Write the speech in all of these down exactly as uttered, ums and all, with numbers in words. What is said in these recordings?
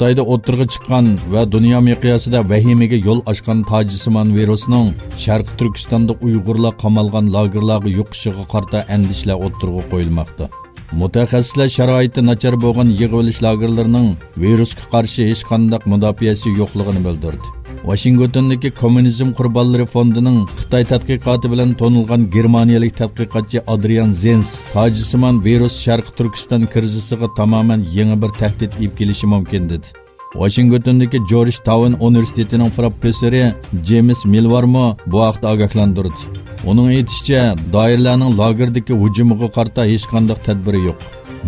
خىتايدا ئوتتۇرىغا چىققان ۋە دۇنيا مىقياسىدا ۋەھىمىگە يول ئاچقان تاجسىمان ۋىرۇسنىڭ شەرقىي تۈركىستاندا ئۇيغۇرلار قامالغان لاگېرلارغا يۇقۇشىغا قارىتا ئەندىشىلەر ئوتتۇرىغا قويۇلماقتا. مۇتەخەسسىسلەر شارائىتى ناچار بولغان يىغىۋېلىش لاگېرلىرىنىڭ ۋىرۇسقا قارشى ھېچقانداق مۇداپىئەسى يوقلۇقىنى بىلدۈردى. ۋاشىنگتوندىكى كوممۇنىزم قۇربانلىرى فوندىنىڭ خىتاي تەتقىقاتى بىلەن تونۇلغان گېرمانىيەلىك تەتقىقاتچى ئادرىيان زېنس تاجسىمان ۋىرۇس شەرقىي تۈركىستان كىرىزىسىغا تامامەن يېڭى بىر تەھدىت ئېلىپ كېلىشى مۇمكىن، دېدى. ۋاشىنگتوندىكى جورج تاۋن ئۇنىۋېرسىتېتىنىڭ پروفېسسورى جېيمس مىلۋارمۇ بۇ ھەقتە ئاگاھلاندۇردى. ئۇنىڭ ئېيتىشىچە، دائىرىلەرنىڭ لاگېردىكى ھۇجۇمىغا قارىتا ھېچقانداق تەدبىرى يوق.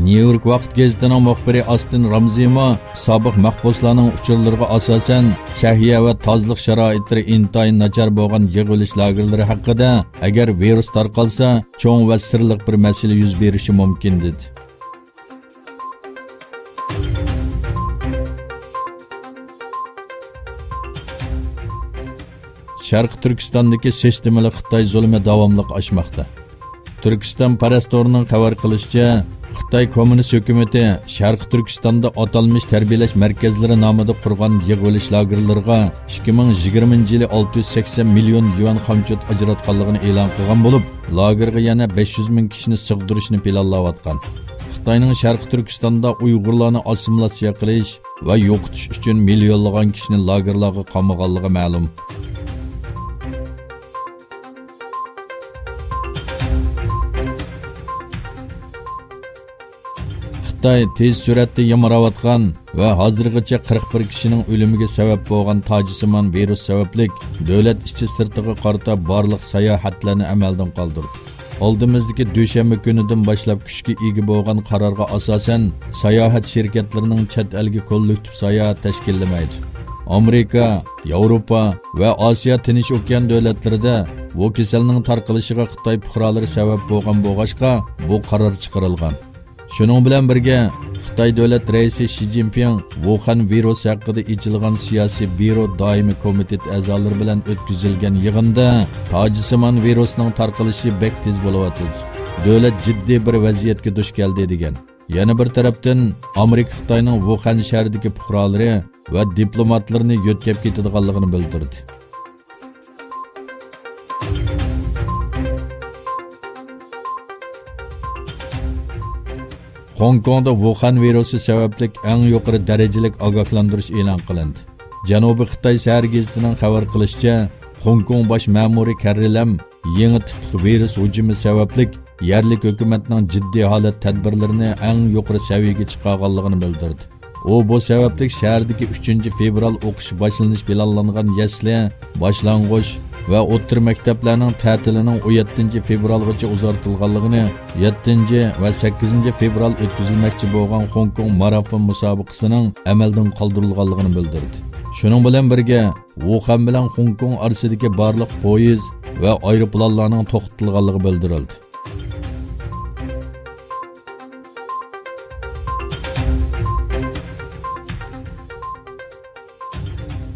نيۇ يورك ۋاقىت گېزىتىنىڭ مۇخبىرى ئاستىن رامزىمۇ سابىق مەھبۇسلارنىڭ ئۇچۇرلىرىغا ئاساسەن، سەھىيە ۋە تازىلىق شارائىتلىرى ئىنتايىن ناچار بولغان يىغىۋېلىش لاگېرلىرى ھەققىدە، ئەگەر ۋىرۇس تارقالسا، چوڭ ۋە سىرلىق بىر مەسىلە يۈز بېرىشى مۇمكىن، دېدى. شەرقىي تۈركىستاندىكى سىستېمىلىق خىتاي زۇلۇمى داۋاملىق ئاشماقتا. تۈركىستان پەرەس تورىنىڭ خەۋەر قىلىشىچە، خىتاي كوممۇنىست ھۆكۈمىتى شەرقىي تۈركىستاندا ئاتالمىش تەربىيەلەش مەركەزلىرى نامىدا قۇرغان يىغىۋېلىش لاگېرلىرىغا ئىككى مىڭ يىگىرمىنچى يىلى ئالتە يۈز سەكسەن مىليون يۈەن خامچوت ئاجراتقانلىقىنى ئېلان قىلغان بولۇپ، لاگېرغا يەنە بەش يۈز مىڭ كىشىنى سىغدۇرۇشنى پىلانلاۋاتقان. خىتاينىڭ شەرقىي تۈركىستاندا ئۇيغۇرلارنى ئاسسىمىلياتسىيە قىلىش ۋە يوقىتىش ئۈچۈن مىليونلىغان كىشىنى لاگېرلارغا قامىغانلىقى مەلۇم. خىتاي تېز سۈرئەتتە يامراۋاتقان ۋە ھازىرغىچە قىرىق بىر كىشىنىڭ ئۆلۈمىگە سەۋەب بولغان تاجسىمان ۋىرۇس سەۋەبلىك دۆلەت ئىچى سىرتىغا قارىتا بارلىق ساياھەتلەرنى ئەمەلدىن قالدۇردى. ئالدىمىزدىكى دۈشەنبە كۈنىدىن باشلاپ كۈچكە ئىگە بولغان قارارغا ئاساسەن، ساياھەت شىركەتلىرىنىڭ چەت ئەلگە كوللېكتىپ ساياھەت تەشكىللىمەيدۇ. ئامېرىكا، ياۋروپا ۋە ئاسىيا تىنچ ئوكيان دۆلەتلىرىدە بۇ كېسەلنىڭ تارقىلىشىغا خىتاي پۇقرالىرى سەۋەب بولغان بولغاچقا، بۇ قارار چىقىرىلغان. شۇنىڭ بىلەن بىرگە، خىتاي دۆلەت رەئىسى شى جىنپىڭ ۋۇخەن ۋىرۇسى ھەققىدە ئېچىلغان سىياسىي بيۇرو دائىمىي كومىتېت ئەزالىرى بىلەن ئۆتكۈزۈلگەن يىغىندا تاجسىمان ۋىرۇسنىڭ تارقىلىشى بەك تېز بولۇۋاتىدۇ. دۆلەت جىددىي بىر ۋەزىيەتكە دۇچ كەلدى، دېگەن. يەنە بىر تەرەپتىن، ئامېرىكا خىتاينىڭ ۋۇخەن شەھىرىدىكى پۇقرالىرى ۋە دىپلوماتلىرىنى يۆتكەپ كېتىدىغانلىقىنى بىلدۈردى. خوڭكوڭدا ۋۇخەن ۋىرۇسى سەۋەبلىك ئەڭ يۇقىرى دەرىجىلىك ئاگاھلاندۇرۇش ئېلان قىلىندى. جەنۇبىي خىتاي سەھەر گېزىتىنىڭ خەۋەر قىلىشىچە، خوڭكوڭ باش مەمۇرىي كاررېلەم يېڭى تىپلىق ۋىرۇس ھۇجۇمى سەۋەبلىك يەرلىك ھۆكۈمەتنىڭ جىددىي ھالەت تەدبىرلىرىنى ئەڭ يۇقىرى سەۋىيەگە چىقارغانلىقىنى بىلدۈردى. ئۇ بۇ سەۋەبلىك شەھەردىكى ئۈچىنچى فېۋرال ئوقۇش باشلىنىش پىلانلانغان يەسلى، باشلانغۇچ ۋە ئوتتۇرا مەكتەپلەرنىڭ تەتىلىنىڭ ئون يەتتىنچى فېۋرالغىچە ئۇزارتىلغانلىقىنى، يەتتىنچى ۋە سەككىزىنچى فېۋرال ئۆتكۈزۈلمەكچى بولغان خوڭكوڭ مارافون مۇسابىقىسىنىڭ ئەمەلدىن قالدۇرۇلغانلىقىنى بىلدۈردى. شۇنىڭ بىلەن بىرگە، ۋۇخەن بىلەن خوڭكوڭ ئارىسىدىكى بارلىق پويىز ۋە ئايروپىلانلارنىڭ توختىتىلغانلىقى بىلدۈرۈلدى.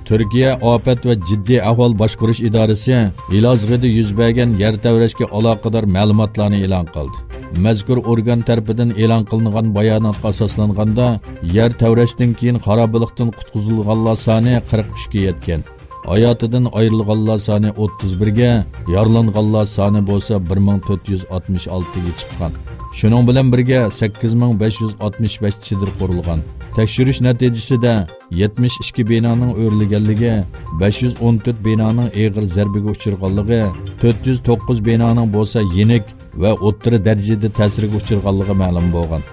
تۈركىيە ئاپەت ۋە جىددىي ئەھۋال باشقۇرۇش ئىدارىسى ئېلازىغىدا يۈز بەرگەن يەر تەۋرەشكە ئالاقىدار مەلۇماتلارنى ئېلان قىلدى. مەزكۇر ئورگان تەرىپىدىن ئېلان قىلىنغان باياناتقا ئاساسلانغاندا، يەر تەۋرەشتىن كېيىن خارابىلىقتىن قۇتقۇزۇلغانلار سانى قىرىق ئۈچكە يەتكەن. ھاياتىدىن ئايرىلغانلار سانى ئوتتۇز بىرگە، يارىلانغانلار سانى بولسا بىر مىڭ تۆت يۈز ئاتمىش ئالتىگە چىققان. شۇنىڭ بىلەن بىرگە، سەككىز مىڭ بەش يۈز ئاتمىش بەش چېدىر قۇرۇلغان. تەكشۈرۈش نەتىجىسىدە، يەتمىش ئىككى بىنانىڭ ئۆرۈلگەنلىكى، بەش يۈز ئون تۆت بىنانىڭ ئېغىر زەربىگە ئۇچرىغانلىقى، تۆت يۈز توققۇز بىنانىڭ بولسا يېنىك ۋە ئوتتۇرا دەرىجىدە تەسىرگە ئۇچرىغانلىقى مەلۇم بولغان.